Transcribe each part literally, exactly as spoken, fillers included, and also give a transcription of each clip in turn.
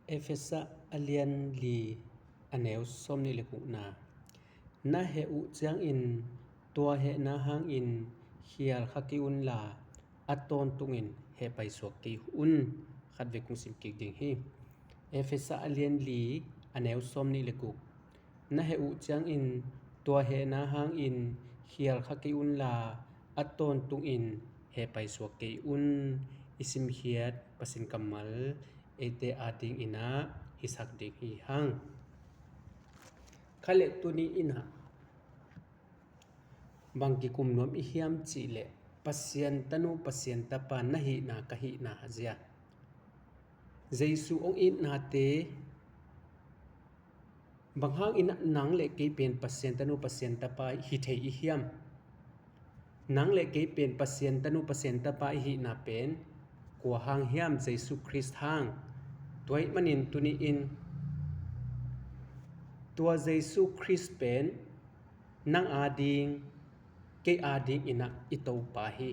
Efesa a lian li a neu sawm nih le gukna. Na heh uh ciangin tua hehna hangin khial kha kei unla, a tawntungin heh paisuak kei un. Khat vei kong sim kik ding hi. Efesa a lian li a neu sawm nih le guk. Na heh uh ciangin tua hehna hangin khial kha kei unla, a tawntungin heh paisuak kei un. I simkhiat Pasian kammal eite adingin ah hisak ding hi hang. Khaleh tuni in ah bang kikum nuam i hiam cihleh Pasian tanu Pasian tapa na hihna ka hihna zia, Jesu hong itnate bang hangin ah nang le kei pen Pasian tanu Pasian tapa hi thei i hiam? Nang le kei pen Pasian tanu Pasian tapa i hihna pen kua hang hiam? Jesu Khrist hang. Tua ahih manin tuni in tua Jesu Khrist pen nang ading kei adingin ah i Topa hi.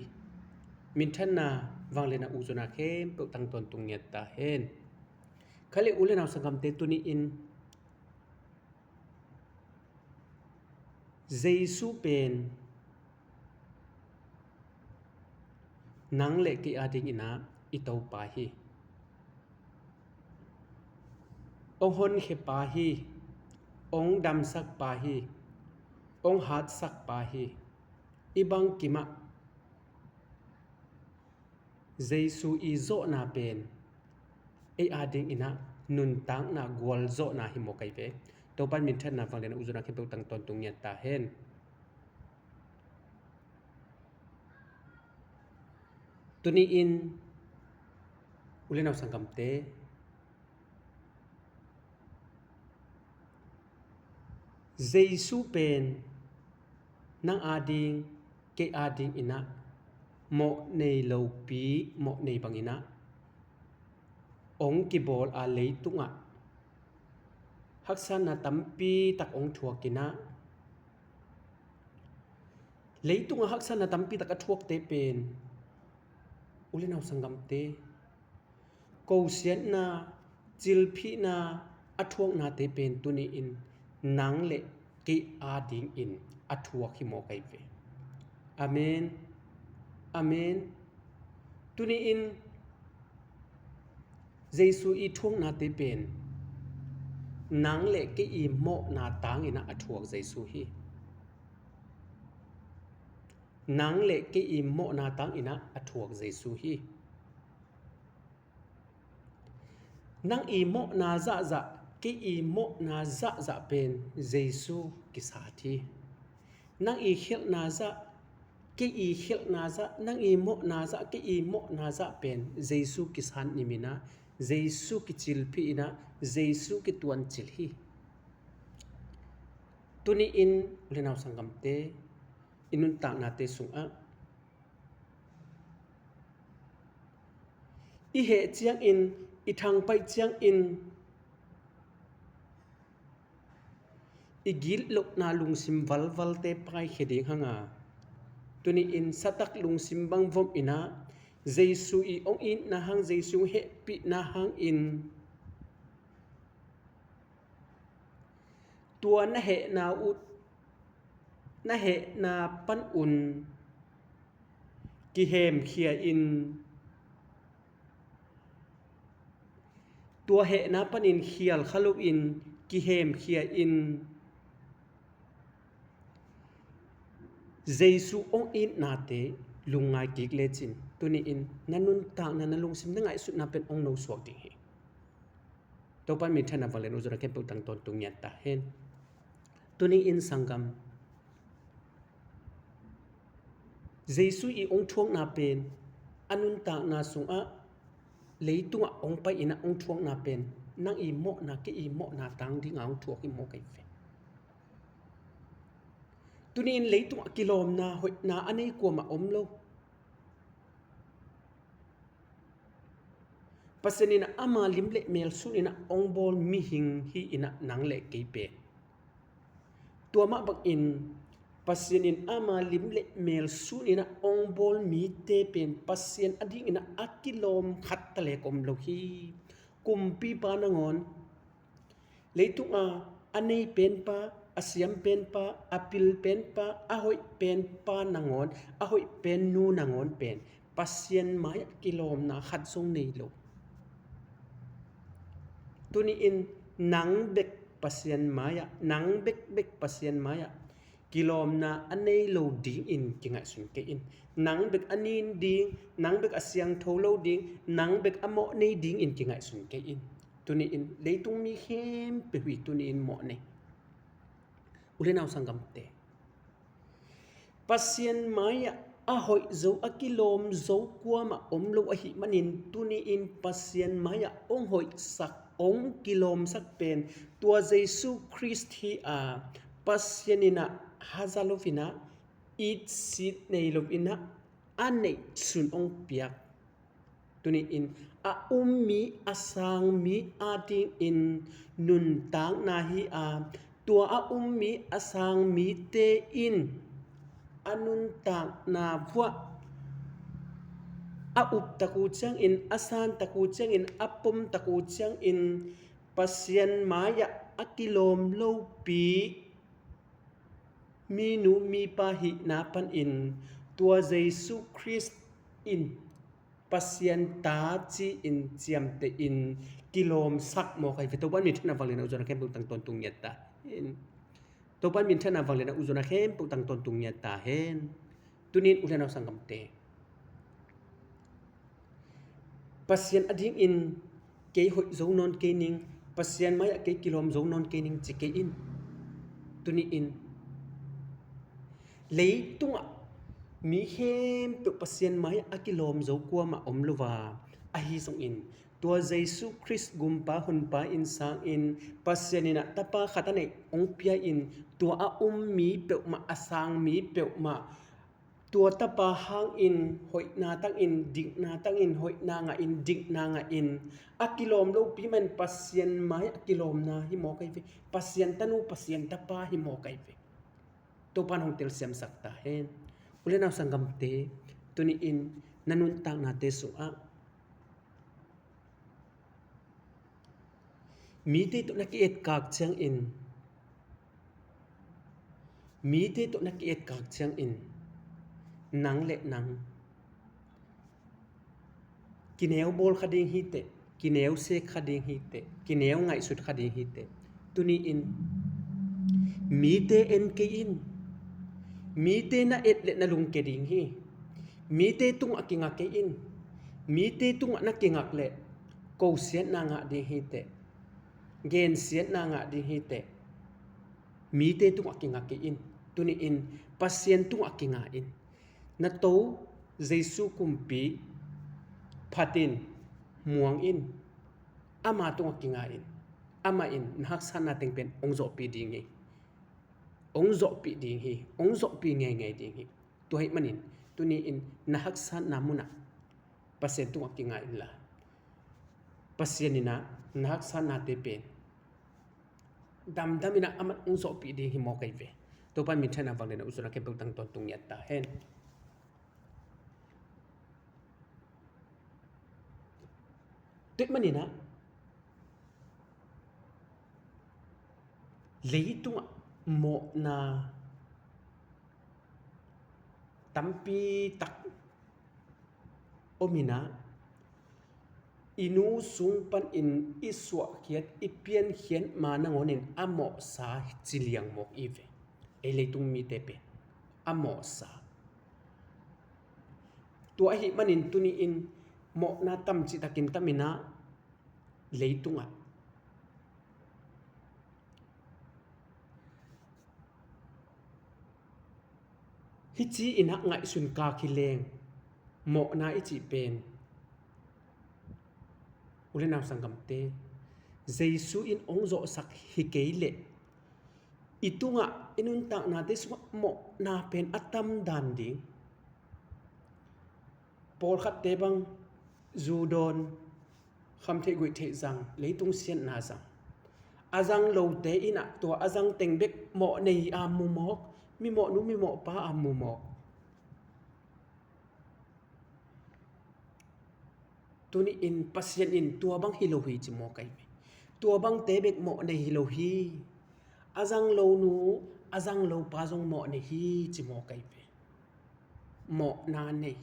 Minthanna vanglian a ukzawhna khempeuh tang tawntung ngiat ta hen. Khaleh u le nau sanggamte, tuni in Jesu pen nang le kei adingin ah i Topa hi. Hong honkhia pa hi. Hong damsak pa hi. Hong hatsak pa hi. I bangkim ah Jesu i zawhna pen ei adingin ah nuntakna gualzawhna hi mawk ahi ve. Topa in minthanna vanglian a ukzawhna khempeuh tang tawntung ngiat ta hen. Tuni in u le nau sanggamte, Jesu pen nang ading kei adingin ah mawhnei lopi mawhnei bangin ah hong kibawl a, leitungah haksatna tampi tak hong thuakin ah, leitungah haksatna tampi tak a thuakte pen u le nau sanggamte, kosiatna, cilphihna a thuaknate pen tuni in nang le kei adingin a thuak hi mawk ahi ve. Amen. Amen. Tuni in Jesu i thuaknate pen nang le kei i mawhna tangin ah a thuak Jesu hi. Nang le kei i mawhna tangin ah a thuak Jesu hi. Nang i mawhna zahzah, kei i mawhna zahzah pen Jesu kisat hi. Nang i khialhna zah, kei i khialhna zah, nang i mawhna zah, kei i mawhna zah pen Jesu kisat nimin ah, Jesu kicilphih in ah, Jesu kituancil hi. Tuni in u le nau sanggamte, i nuntaknate sungah i heh ciangin, i thangpaih ciangin i gitlohna lungsim valvalte paikhia ding hang a, tuni in satak lungsim bang vom in ah, Jesu i hong itna hang, Jesu hong hehpihna hangin tua na hehna uh, na hehna pan un kihemkhia in, tua hehna panin khial kha loin kihemkhia in, Jesu hong itnate lungngai kik lecin, tuni in na nuntakna, na lungsim, na ngaihsutna pen hong nosuak ding hi. Topa in minthanna vanglian a ukzawhna khempeuh tang tawntung ngiat ta hen. Tuni in sanggam, Jesu i hong thuakna pen a nuntakna sungah, leitungah hong pai in ah hong thuakna pen nang i mawhna, kei i mawhna tang dingin hong thuak hi mawk ahi ve. Tuni in leitungah kilawmna, hoihna a nei kuamah om lo. Pasian in ah ama lim le mel sun in ah hong bawl mihing hi in ah nang le kei pen. Tua mah bangin Pasian in ama lim le mel sun in ah hong bawl mite pen Pasian adingin ah a kilawm khat talek om lo hi. kumpipa nangawn, leitunga a nei penpa, a siam penpa, a pil penpa, a hoih penpa nangawn, a hoih pen nu nangawn pen Pasian mai-ah kilawmna khat zong nei lo. Tuni-in nang bek Pasian mai-ah, nang bekbek Pasian mai-ah kilawmna a nei lo dingin kingaihsun kei in. Nang bek a nin ding, nang bek a siangtho lo ding, nang bek a mawh nei dingin kingaihsun kei in. Tuni-in leitung mi khempeuh hi tuni-in mawh nei. U le nau sanggamte, Pasian mai-ah a hoih zo, a kilawm zo kuamah om lo ahih manin, tuni-in Pasian mai-ah hong hoihsak, hong kilawmsak pen tua Jesu Khrist hi a, Pasian in ah haza lo-in ah, itsit nei lo-in ah, a neihsun hong piak. Tuni-in a um mi, a sang mi adingin nuntakna hi a, tua a um mi, a sang mite in a nuntakna vuah a uptak uh ciangin, a santak uh ciangin, a pomtak uh ciangin Pasian mai-ah a kilawm lopi minu mipa hihna panin tua Jesu Khrist in Pasian ta ci-in ciamtehin kilawmsak mawk ahi ve. Topa in minthanna vanglian a u zaw na khempeuh tang tawntung ngiat ta hen. Topa in minthanna vanglian a u zaw na khempeuh tang tawntung ngiat ta hen. Tuni-in u le nau sanggamte, Pasian adingin kei hoih zo nawn kei ning, Pasian mai-ah kei kilawm zo nawn kei ning ci kei in. Tuni-in leitungah mi khempeuh Pasian mai-ah a kilawm zo kuamah om lo a, ahi zongin tua Jesu Khrist gumpa honpa in sangin Pasian in ah tapa khat a neih hong pia-in, tua a um mi peuhmah, a sang mi peuhmah, tua tapa hangin hoihna tangin dikna, tangin hoihna ngahin dikna ngahin a kilawm lopi man Pasian mai-ah kilawmna hi mawk ahi ve. Pasian tanu, Pasian tapa hi mawk ahi ve. Topa in hong telsiamsak ta hen. U le nau sanggamte, tuni-in na nuntaknate sungah mite tawh na ki-etkak ciangin, mite tawh na ki-etkak ciangin, nang le nang kineu bawl kha ding hi teh, kineu sek kha ding hi teh, kineu ngaihsut kha ding hi teh. Tuni-in mite en kei in. Mite na et leh na lungke ding hi. Mite tungah kinga kei in. Mite tungah na kingak leh kosiatna ngah ding hi teh, gensiatna ngah ding hi teh. Mite tungah kinga kei in. Tuni-in Pasian tungah kinga in. Na To Jesu kumpi phat in, muang in. Ama tungah kinga in. Amah in na haksatna teng pen hong zawhpih ding hi. Hong zawhpih ding hi. Hong zawhpih ngeingei ding hi. Tua ahih manin tuni-in na haksatna munah Pasian tungah kinga inla, Pasian in ah na haksatnate pen damdam in ah amah hong zawhpih ding hi mawk ahi ve. Topa in minthanna vanglian a u zaw na khempeuh tang tawntung ngiat ta hen. Tua ahih manin ah leitungah mawhna tampi tak om in ah, i nu sung panin i suahkhiat, i piankhiat ma nangawnin a mawhsa ci liang mawk i ve. Ei leitung mite pen a mawhsa. Tua ahih manin tuni-in mawhna tam cihtakin tam in ah leitungah hih ci-in ah ngaihsun kak hi leng, mawhna i cih pen, u le nau sanggamte, Jesu in hong zawhsak hi kei leh i tungah, i nuntaknate sungah mawhna pen a tam dan ding. Pawlkhatte bang zu dawn, kham theih guih theih zang, leitung siatna zang. A zang lote in ah tua a zang teng bek mawh nei a mu mawk, mimawhnu mimawhpa a mu mawk. Tuni-in Pasian in tua bang hi lo hi ci mawk ahi ve. Tua bangte bek mawhnei hi lo hi. A zang lo nu, a zang lo pa zong mawhnei hi ci mawk ahi ve. Mawhna nei.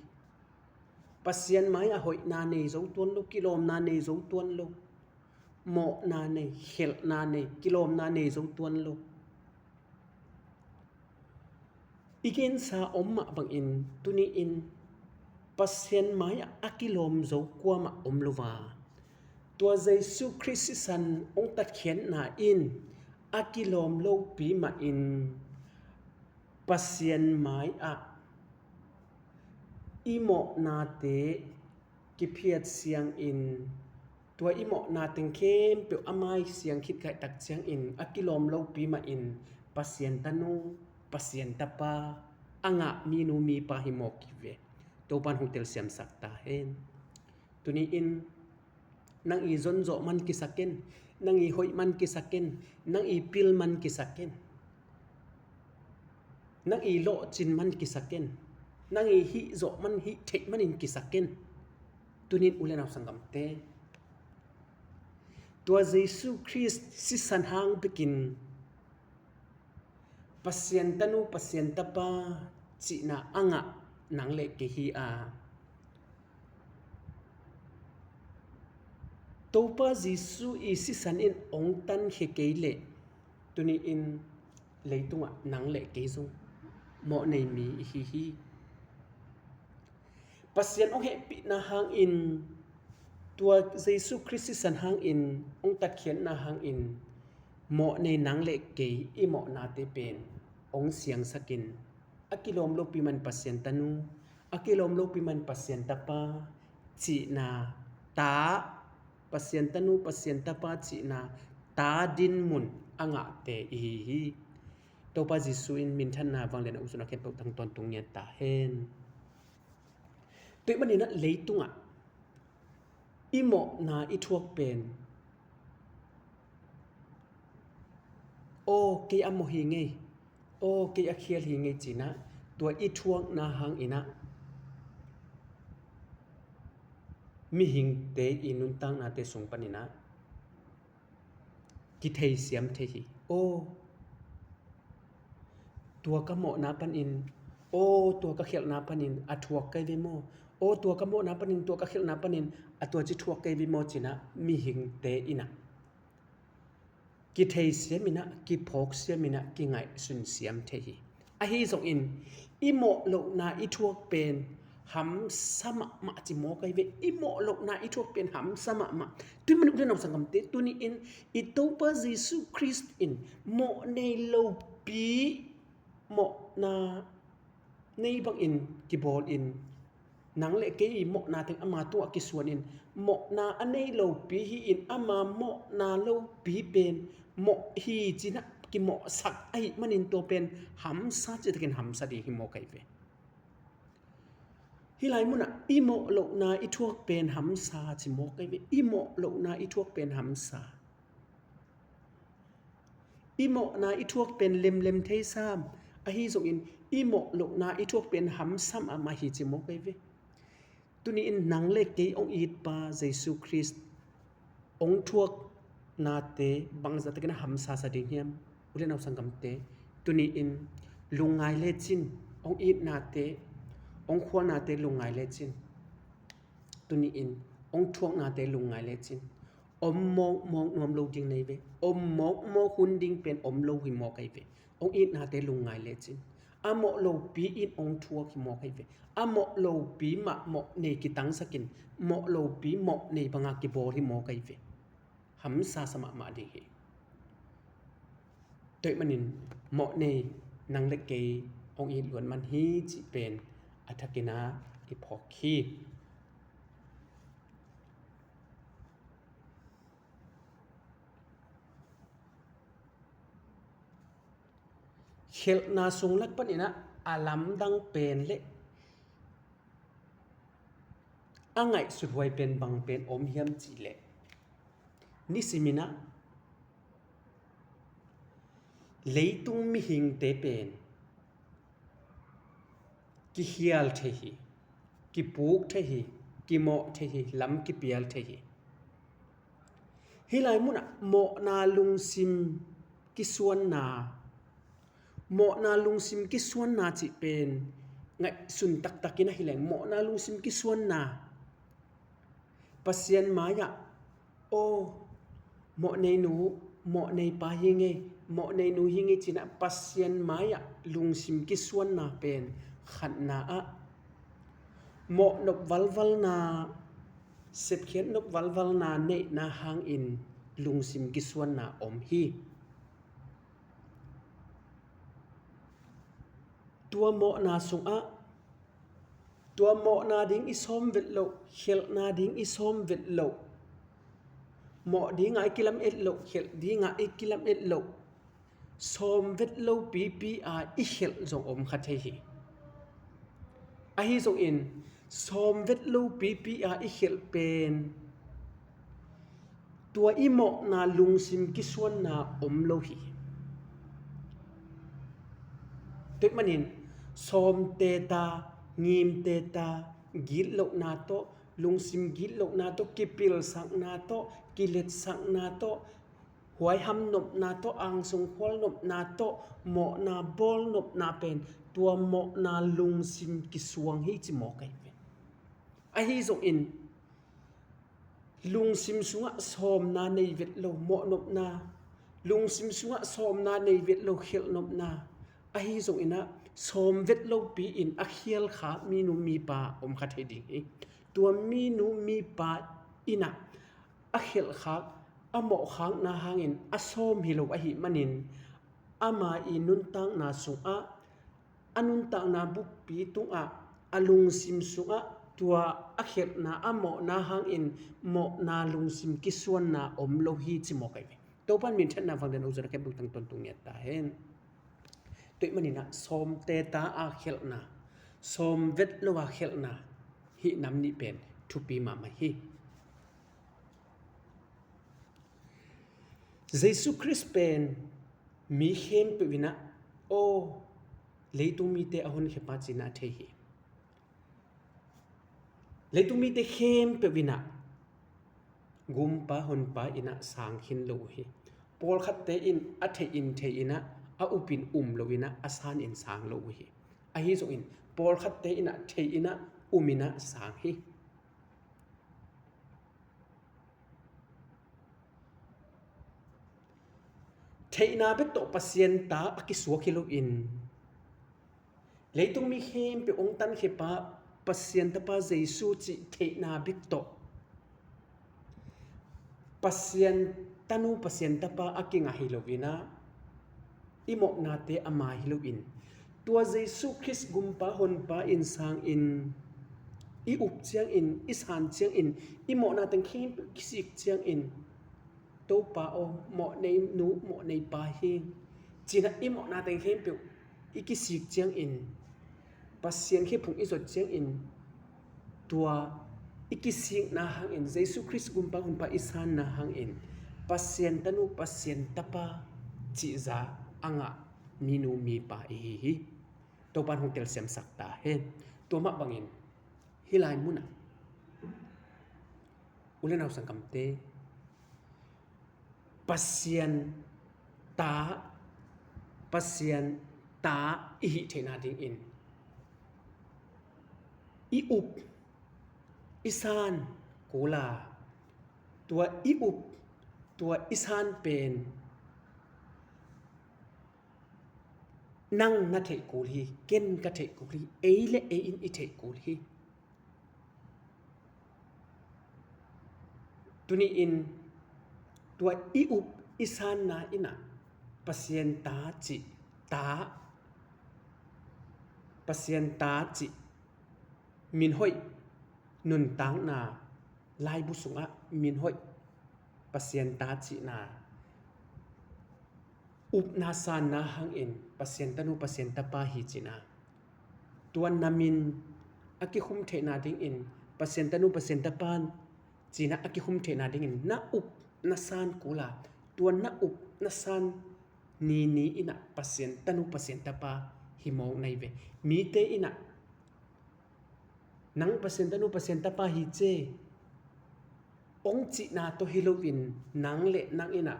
Pasian mai-ah hoihna nei zo tuan lo, kilawmna nei zo tuan lo. Mawhna nei, khelhna nei, kilawmna nei zo tuan lo. I gensa om mah bangin tuni-in Pasian mai-ah a kilawm zo kuamah om lo a, tua Jesu Khrist sisan hong tatkhiatna in a kilawm lopi mahin Pasian mai-ah i mawhnate kiphiat siangin, tua i mawhna teng khempeuh a mai siang khit kaitak ciangin a kilawm lopi mahin Pasian tanu, Pasian tapa a ngah minu mipa hi mawk hi ve. Topan hong telsiamsak ta hen. Tuni-in nang i zonzawh man kisak in, nang i hoih man kisak in, nang i pil man kisak in, nang i lawhcin man kisak in, nang i hih zawh man, hih theih manin kisak in. Tuni-in u le nau sanggamte, tua Jesu Khrist sisan hang bekin Pasian tanu, Pasian tapa cihna a ngah nang le kei hi a, Topa Jesu i sisan in hong tankhia kei leh tuni-in leitungah nang le kei zong mawhnei mi i hi hi. Pasian hong hehpihna hangin, tua Jesu Khrist sisan hangin, hong tatkhiatna hangin mawhnei nang le kei i mawhnate pen hong siangsakin, a kilawm lopi man Pasian tanu, a kilawm lopi man Pasian tapa cihna ta, Pasian tanu, Pasian tapa cihna ta dinmun a ngahte i hi hi. Topa Jesu in minthanna vanglian a ukzuna khempeuh tang tawntung ngiat ta hen. Tua ahih manin ah leitungah i mawhna i thuak pen, aw kei a mawh hi ngei, aw kei a khial hi ngei ci-in ah, tua i thuakna hangin ah mihingte i nuntaknate sung panin ah kitheisiam thei hi. Aw, tua ka mawhna panin, aw, tua ka khialhna panin a thuak kei ve maw? Aw, tua ka mawhna panin, tua ka khialhna panin a tuaci thuak kei ve maw ci-in ah mihingte in ah kitheisiam in ah, kiphawksiam in ah, kingaihsunsiam thei hi. Ahi zongin i mawh lohna i thuak pen hamsa mahmah ci mawk ahi ve. I mawh lohna i thuak pen hamsa mahmah. Tua ahih manin u le nau sanggamte, tuni-in i Topa Jesu Khrist in mawhnei lopi mawhna nei bangin kibawlin, nang le kei i mawhna teng ama tungah kisuanin, mawhna a nei lopi hi-in ama mawhna lopi pen mawh hi ci-in ah kimawhsak ahih manin tua pen hamsa, citakin hamsa ding hi mawk ahi ve. Hih lai munah i mawh lohna i thuak pen hamsa ci mawk ahi ve. I mawh lohna i thuak pen hamsa. I mawhna i thuak pen lemlem thei sam, ahi zongin i mawh lohna i thuak pen hamsa mahmah hi ci mawk ahi ve. Tuni-in nang le kei hong itpa Jesu Khrist hong thuaknate bangzah takin a hamsa sa ding hiam? U le nau sanggamte, tuni-in lungngai lecin, hong itnate, hong khualnate lungngai lecin. Tuni-in hong thuaknate lungngai lecin. Om mawkmawk nuam lo ding nei ve. Om mawkmawk hun ding pen om lo hi mawk ahi ve. Hong itnate lungngai lecin. A mawh lopi in hong thuak hi mawk ahi ve. A mawh lopi mah mawhnei kitangsakin, mawh lopi mawhnei banga kibawl hi mawk ahi ve. Hamsa sa mahmah ding hi. Tua ahih manin mawhnei nang le kei hong it luat man hi cih pen a thakin ah i phawk hi. Khelhna sung lak panin ah a lamdang pen le a ngaihsuthuai pen bang pen om hiam cih leh, nisimin ah leitung mihingte pen kikhial thei hi, kipuk thei hi, kimawh thei hi, lam kipial thei hi. Hih lai munah mawhna lungsim kisuanna, mawhna lungsim kisuanna cih pen ngaihsun taktakin ahi leng, mawhna lungsim kisuanna, Pasian mai-ah, aw, mawhnei nu, mawhnei pa hi ngei, mawhnei nu hi ngei cinah Pasian mai-ah lungsim kisuanna pen khatna ah, mawhnop valvalna, sepkhiatnop valvalna neihna hangin lungsim kisuanna om hi. Tua mawhna sungah, tua mawhna ding i sawm vet loh, khelhna ding i sawm vet loh, mawh dingah i kilamet loh, khelh dingah i kilamet loh, sawm vet lo pipi a i khelh zong om kha thei hi. Ahi zongin sawm vet lo pipi a i khelh pen tua i mawhna lungsim kisuanna om lo hi. Tua ahih manin sawmte ta, ngimte ta, gitlohna tawh, lungsim gitlohna tawh, kipilsakna tawh, kiletsakna tawh, huaiham nopna tawh, angsung khual nopna tawh, mawhna bawl nopna pen tua mawhna lungsim kisuang hi ci mawk ahi ve. Ahi zongin lungsim sungah sawmna nei vet lo mawhnopna, lungsim sungah sawmna nei vet lo khelhnopna, ahi zonginah sawm vet lopi in a khialkhak minu mipa om kha thei ding hi. Tua minu mipa innah a khelhkhak, a mawhkhakna hangin a sawm hi lo ahih manin, ama i nuntakna sungah, a nuntakna bukpi tungah, a lungsim sungah tua a khelhna, a mawhna hangin mawhna lungsim kisuanna om lo hi ci mawk ahi ve. Topan minthanna vang den ozon a kep dungtang tontung ngiat ta hen. Tua ahih maninah sawmte ta a khelhna, sawm vet lo a khelhna, hih nam nih pen thupi mahmah hi. Jesu Khrist pen mi khempeuh inah, aw, leitung mite a honkhia pa cinah a thei hi. Leitung mite khempeuh inah gumpa honpa inah sang khin lo uh hi. Pawlkhatte in a theih in thei inah, a upin um lo inah, a san in sang lo uh hi. Ahi zongin pawlkhatte inah theih inah, um inah sang hi. Theihna bek tawh Pasian ta a kisuak hi loin, leitung mi khempeuh hong tankhia pa, Pasian tapa Jesu cih theihna bek tawh Pasian tanu, Pasian tapa a kingah hi loinah, i mawhnate a mai hi loin, tua Jesu Khrist gumpa honpa in sangin, i up ciangin, i san ciangin, i mawhna teng khempeuh kisik ciangin, Topa aw, mawhnei nu, mawhnei pa hi, cinah i mawhna teng khempeuh i kisik ciangin, Pasian khephung i zot ciangin, tua i kisikna hangin, Jesu Khrist gumpa honpa i sanna hangin, Pasian tanu, Pasian tapa cihza a ngah minu mipa i hi hi. Topan hong telsiamsak ta hen. Tua mah bangin hih lai munah u le nau sanggamte, Pasian ta, Pasian ta i hih theihna dingin i up, i san kul a, tua i up, tua i san pen nang na theih kul hi, ken ka theih kul hi, ei le ei in i theih kul hi. Tuni-in tua i up i sanna innah Pasian ta cih, ta, Pasian ta cih min hoih, nuntakna laibu sungah min hoih, Pasian ta cihna, upna sanna hangin Pasian tanu, Pasian tapa hi cihna, tua na min a kikhum theihna dingin, Pasian tanu, Pasian tapa cihna a kikhum theihna dingin na up na san kul a, tua na up na san ni ni innah Pasian tanu, Pasian tapa hi mawk na hi ve. Mite innah Nang Pasian tanu, Pasian tapa hi ce, ong cihna tawh hi loin, nang le nang in ah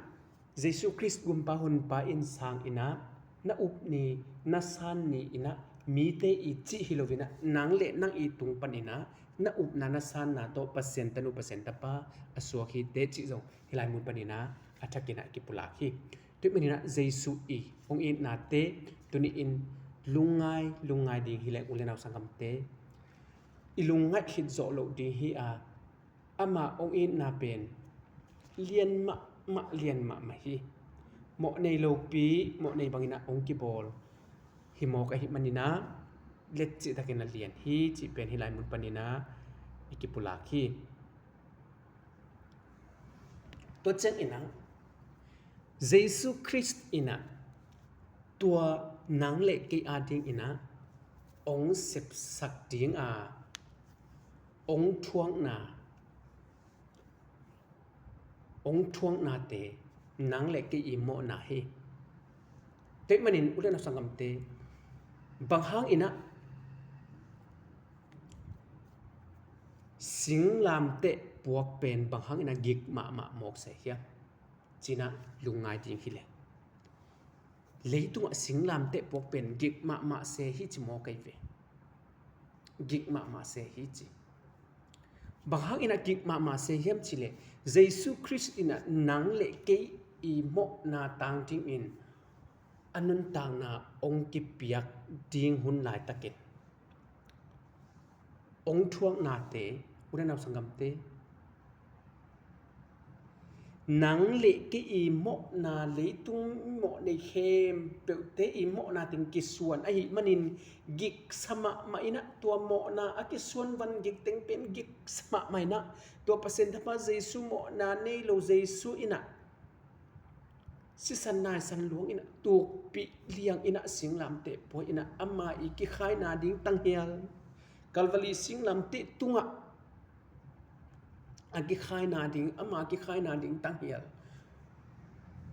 Jesu Khrist gumpa honpa in sang in ah na up ni, na san ni in ah, mite i cih hi loin ah, nang le nang i tung panin ah na upna, na sanna tawh Pasian tanu, Pasian tapa a suak hi teh cih zong hih lai mun panin ah a thakin ah kipulak hi. Tua ahih manin ah Jesu i ong itnate tuni-in lungngai, lungngai ding hi leng, u le nau sanggamte, i lungngaih khit zawh loh ding hi a, ama ong itna pen lian mahmah, lian mahmah hi. Mawh nei lopi, mawh nei bangin ah ong kibawl hi mawk ahih manin ah, letcih takin a lian hi cih pen hih lai mun panin ah i kipulak hi. Tua ciangin ah Jesu Khrist in ah tua nang le kei adingin ah ong sepsak ding a, ong thuakna, ong thuaknate nang le kei i mawhna hi. Tua ahih manin u le nau sanggamte, bang hangin ah singlamteh puak pen bang hangin ah gik mahmah mawk se hiam? Ci-in ah lungngai ding hi leng, leitungah singlamteh puak pen gik mahmah se hi ci mawk ahi ve. Gik mahmah se hi ci. Bang hangin ah gik mahmah se hiam cih leh, Jesu Khrist in ah nang le kei i mawhna tang dingin a nuntakna ong kipiak ding hun laitakin, ong thuaknate, u le nau sanggamte, nang le kei i mawhna, leitung mawh nei khempeuhte i mawhna teng kisuan ahih manin, giksa mahmah in ah tua mawhna a kisuan van gik teng pen giksa mahmah in ah, tua Pasian tapa Jesu mawhna nei lo Jesu in ah sisan naisan luang in ah, tukpih liang in ah, singlamteh puai in ah, ama i kikhaina ding tanghial, Calvary singlamteh tungah a kikhaina ding, ama kikhaina ding tanghial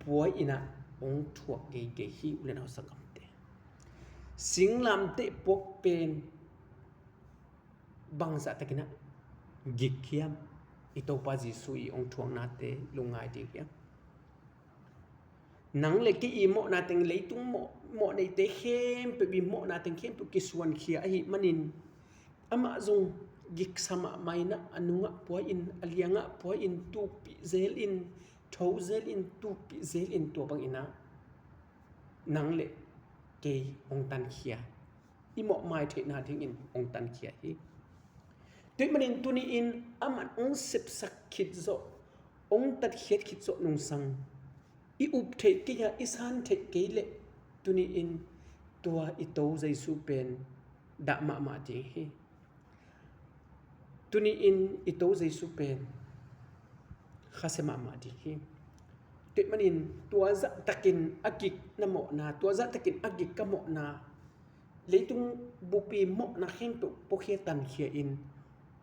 puai in ah ong thuak geigei hi, u le nau sanggamte. Singlamteh puak pen bangzah takin ah gik hiam? I Topa Jesu i ong thuaknate lungngai ding hiam? Nang le kei i mawhna teng, leitung mawh, mawh neite khempeuh i mawhna teng khempeuh kisuankhia ahih manin, amah zong giksa mahmah in ah, a nungah puai in, a liangah puai in, tukpih zel in, tho zel in, tukpih zel in, tua bangin ah nang le kei ong tankhia, i mawh mai theihna dingin ong tankhia hi. Tua ahih manin tuni-in aman ong sepsak khit zawh, ong tatkhiat khit zawh nungsang, i up theih kei a, i san theih kei leh, tuni-in tua i To Jesu pen dah mahmah ding hi. Tuni-in i To Jesu pen khasia mahmah ding hi. Tua ahih manin tua zahtakin a gik na mawhna, tua zahtakin a gik ka mawhna, leitung bupi mawhna khempeuh puakhia tankhia in,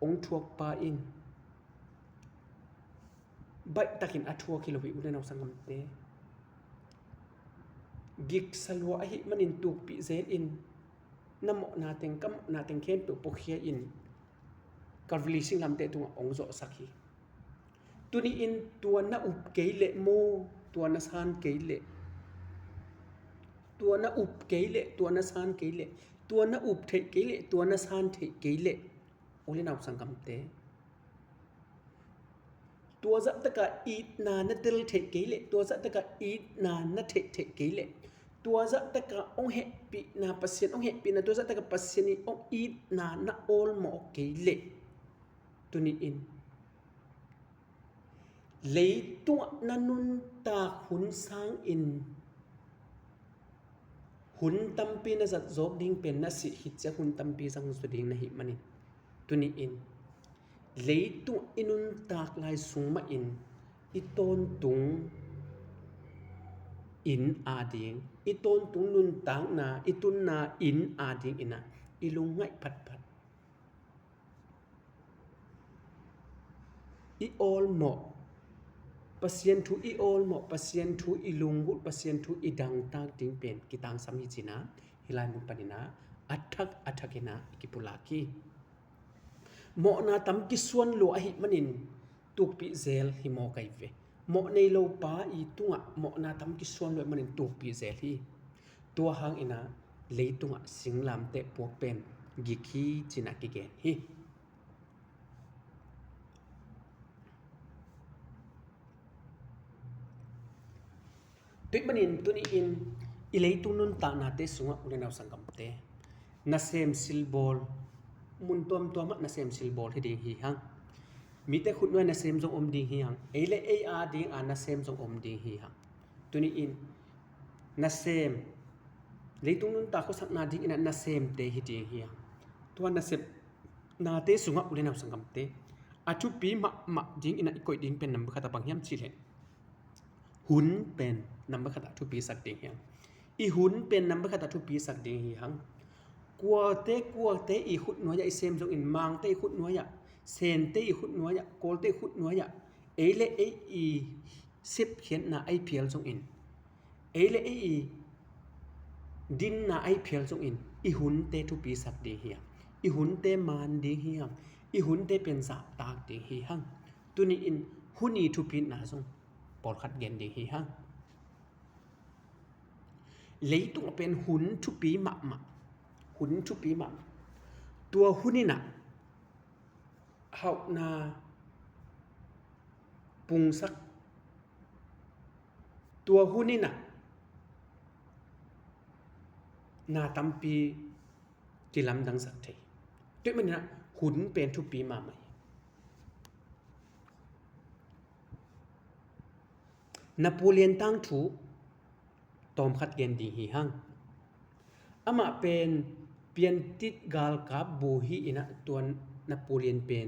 ong thuakpa in baihtakin a thuak hi lo hi, u le nau sanggamte. Giksa lua ahih manin tukpih zel in, na mawhna teng, ka mawhna teng khempeuh puakhia in, Calvary singlamteh tungah ong zawhsak hi. Tuni-in tua na up kei leh maw, tua na san kei leh, tua na up kei leh, tua na san kei leh, tua na up theih kei leh, tua na san theih kei leh, u le nau sanggamte, tua zahtaka itna na tel theih kei leh, tua zahtaka itna na theih theih kei leh, tua zahtaka ong hehpihna, Pasian ong hehpihna, tua zahtaka Pasian i ong itna na awlmawh kei leh, tuni-in leitungah na nuntak hun sangin hun tampi na zat zawk ding pen, na sih khit ciang hun tampi zang zaw ding na hih manin, tuni-in leitungah i nuntak lai sung mahin i tawntung inn ading, i tawntung nuntakna, i tunna inn adingin ah i lungngaih phatphat, i awlmawh, Pasian thu i awlmawh, Pasian thu i lunggulh, Pasian thu i dangtak ding pen kitangsam hi ci-in ah, hih lai mun panin ah a thak a thakin ah i kipulak hi. mawhna tam kisuan lua ahih manin tukpih zel hi maw kai ve. Mawh nei lo pa i tungah mawhna tam kisuan lua ahih manin tukpih zel hi. Tua hangin ah leitungah singlamteh puak pen gik hi ci-in ah kigen hi. Tua ahih manin tuni-in i leitung nuntaknate sungah u le nau sanggamte, nasem silbawl, mun tuamtuamah nasem silbawl hi ding hi hang. Mite khut nuai nasem zong om ding hi hang. Ei le ei a ding a nasem zong om ding hi hang. Tuni-in nasem, leitung nuntak khuasakna dingin ah nasemte hi ding hi hang. Tua nasepnate sungah u le nau sanggamte, a thupi mahmah dingin ah i koih ding pen number khat ah bang hiam cih leh, hun pen number khat ah thupisak ding hi hang. I hun pen number khat ah thupisak ding hi hang. Kuate kuate i khut nuai-ah i sem zongin, Mangte i khut nuai-ah, Sente i khut nuai-ah, Kawlte i khut nuai-ah, ei le ei i sepkhiatna a i phial zongin, ei le ei i dinna a i phial zongin, i hunte thupisak ding hi hang. I hunte maan ding hi hang. I hunte pen zahtak ding hi hang. Tuni-in hun i thupina zong pawlkhat gen ding hi hang. Leitungah pen hun thupi mahmah. Hun thupi mahmah. Tua hun in ah hauhna pungsak. Tua hun in ah na tampi kilamdangsak thei. Tua ahih manin ah hun pen thupi mahmah hi. Napoleon tangthu tawmkhat gen ding hi hang. Amah pen piantit galkap bu hi in ah, tua Napoleon pen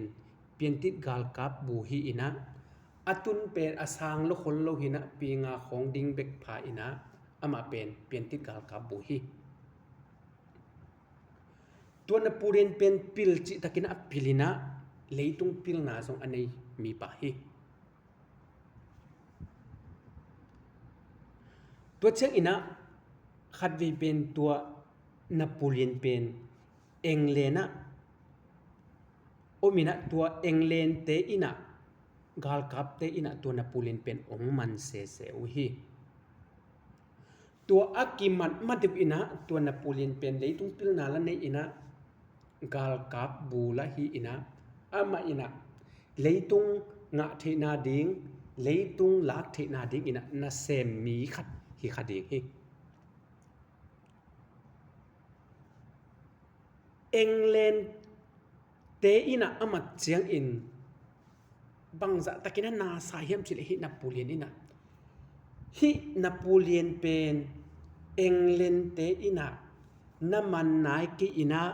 piantit galkap bu hi in ah, a tun pen a sang lo khol lo hi in ah, pi nga khawng ding bek pha in ah, amah pen piantit galkap bu hi. Tua Napoleon pen pil cihtakin a pil in ah, leitung pilna zong a nei mipa hi. Tua ciangin ah khatvei pen tua Napoleon pen England ah om in ah, tua England te in ah, galkapte in ah tua Napoleon pen hong man sese uh hi. Tua a kimat ma deuh in ah, tua Napoleon pen leitung pilna la nei in ah, galkap bu la hi in ah, amah in ah leitung ngah theihna ding, leitung lak theihna ding in ah nasem mi khat hi kha ding hi. England te in ah a mat ciangin bangzah takin a na sa hiam cih leh, hih Napoleon in ah, hih Napoleon pen England te in ah na man nai kei in ah,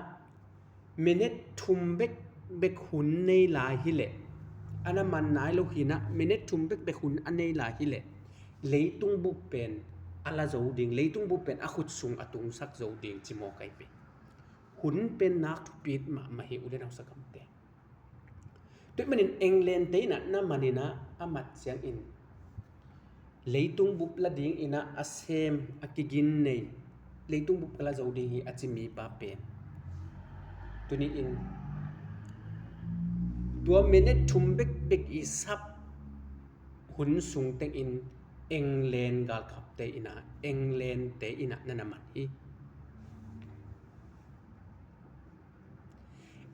minute thum bekbek hun nei lai hi leh, a na man nai lo hi in ah, minute thum bekbek hun a nei lai hi leh, leitung bup pen a la zo ding, leitung bup pen a khut sung a tungsak zo ding ci maw kai ve. Hun pen nak thupi mahmah hi, u le nau sanggamte. Tua ahih manin England te in ah na man in ah a mat ciangin leitung bup la ding in ah a sem, a kigin nei, leitung bup ka la zo ding hi a ci mipa pen, tuni-in tua minute thum bekbek i sap hun sung tengin England galkapte in ah, England te in ah na na man hi.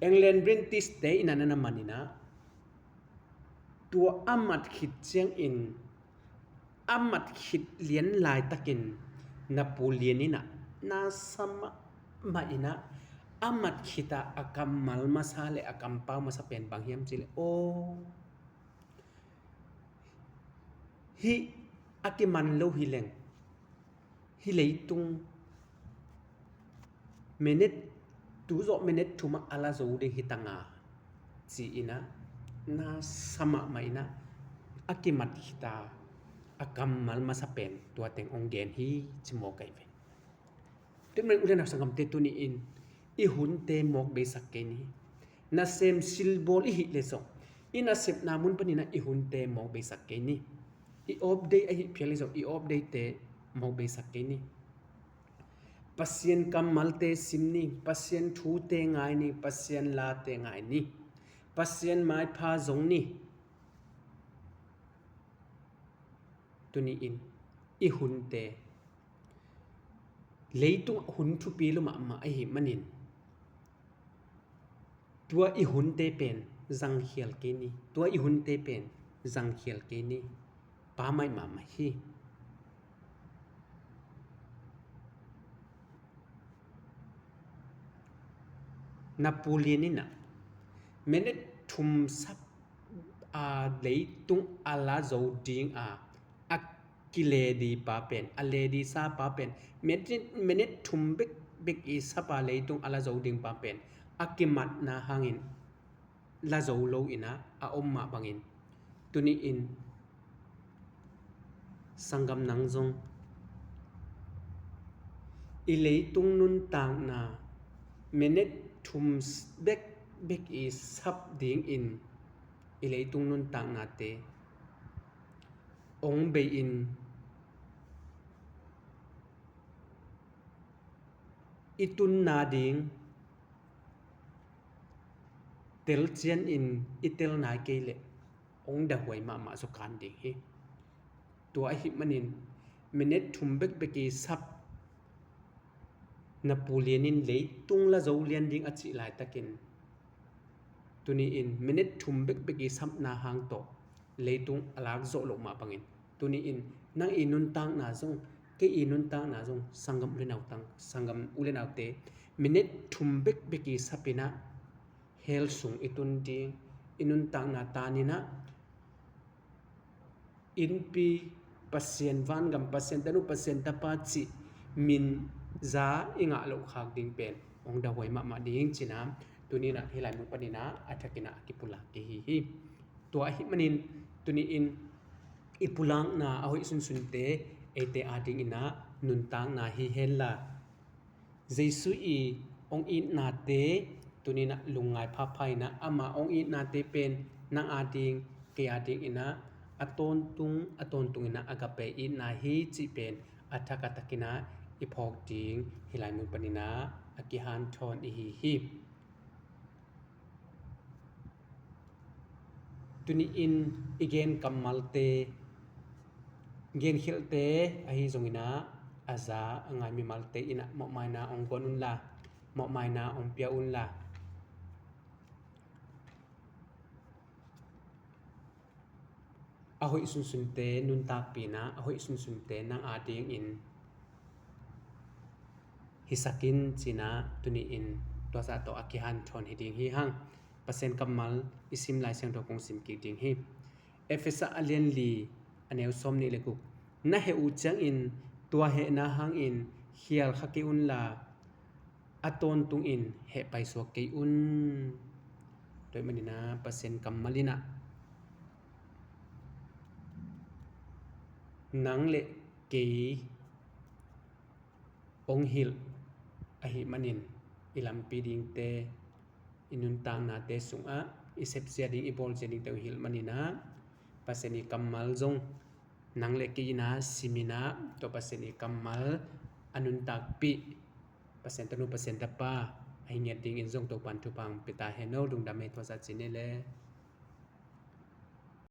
England British te in ah na na man in ah, tua a mat khit ciangin, a mat khit lian laitakin Napoleon in ah na sa mahmah in ah, a mat khit a a kammal masa le a kampau masa pen bang hiam cih leh, aw, hih a kiman lo hi leng, hih leitung minute, tu zawh minute thum ah a la zo ding hi ta nga, ci in ah na sa mahmah in ah, a kimat khit a a kammal masa pen tua teng hong gen hi ci maw kai ve. Tua ahih manin u le nau sanggamte, tuni-in i hunte mawk beisak kei ni. Nasem silbawl i hih leh zong, i nasepna mun panin ah i hunte mawk beisak kei ni. I off day ahih phial leh zong, i off day te mawk beisak kei ni. Pasian kammalte sim ni, Pasian thute ngai ni, Pasian late ngai ni. Pasian maipha zong ni. Tuni-in i hunte, leitung hun thupi lua mahmah ahih manin, tua i hunte pen zangkhial kei ni. Tua i hunte pen zangkhial kei ni. Pa mai mahmah hi. Napoleon in ah minute thum sap a leitung a la zo ding a, a kiledi pa pen, a ledi sa pa pen, minute, minute thum bekbek i sap a leitung a la zo ding pa pen, a kimatna hangin la zo lo in ah a om mah bangin, tuni-in sanggam nang zong i leitung nuntakna minute thum bekbek i sap dingin i leitung nuntaknate ong bei-in i tunna ding telcian in i tel nai kei leh ong dahuai mahmah zaw kan ding hi. Tua ahih manin minute thum bekbek i sap Napoleon in leitung la zo lian ding a cih laitakin, tuni-in minute thum bekbek i sapna hang tawh leitung a lak zawh loh mah bangin, tuni-in nang i nuntakna zong, kei i nuntakna zong, sanggam u le nautang, sanggam u le naute, minute thum bekbek i sap in ah hell sung i tun ding, i nuntakna tan in ah innpi Pasian, vangam Pasian tanu, Pasian tapa cih min za i ngah loh khak ding pen ong dahuai mahmah ding ci-in ah, tuni-in ah hih lai mun panin ah a thakin ah a kipulak kei hi hi. Tua ahih manin tuni-in i pulakna a hoih sunsunte eite adingin ah nuntakna hi henla, Jesu i ong itnate tuni-in ah lungngai phapha in ah, ama ong itnate pen nang ading, kei adingin ah a tawntung, a tawntungin ah agape itna hi cih pen a thak a thakin ah i phawk ding hih lai mun panin ah a kihanthawn i hi hi. Tuni-in i gen kammalte, genkhialte ahi zongin ah a za a ngai mimalte in ah mawhmaina ong guan unla, mawhmaina ong pia unla, a hoih sunsunte nuntakpih in ah, a hoih sunsunte nang adingin hisak in ci-in ah tuni-in tua zah tawh a kihanthawn hi ding hi hang. Pasian kammal i sim Lai Siangtho kong sim kik ding hi. Efesa a lian li, a neu sawm nih le guk. Na heh uh ciangin tua hehna hangin khial kha kei unla, a tawntungin heh paisuak kei un. Tua ahih manin ah Pasian kammal in ah nang le kei ong hilh ahih manin, i lampi dingte, i nuntaknate sungah i sepsia ding, i bawlsia dingte ong hilh manin ah, Pasian i kammal zong nang le kei in ah sim in ah, tua Pasian i kammal a nuntakpih, Pasian tanu, Pasian tapa ahi ngiat dingin zong Topa'n thupha ong pia ta hen aw. Lungdam ei, tua zah ci ni le.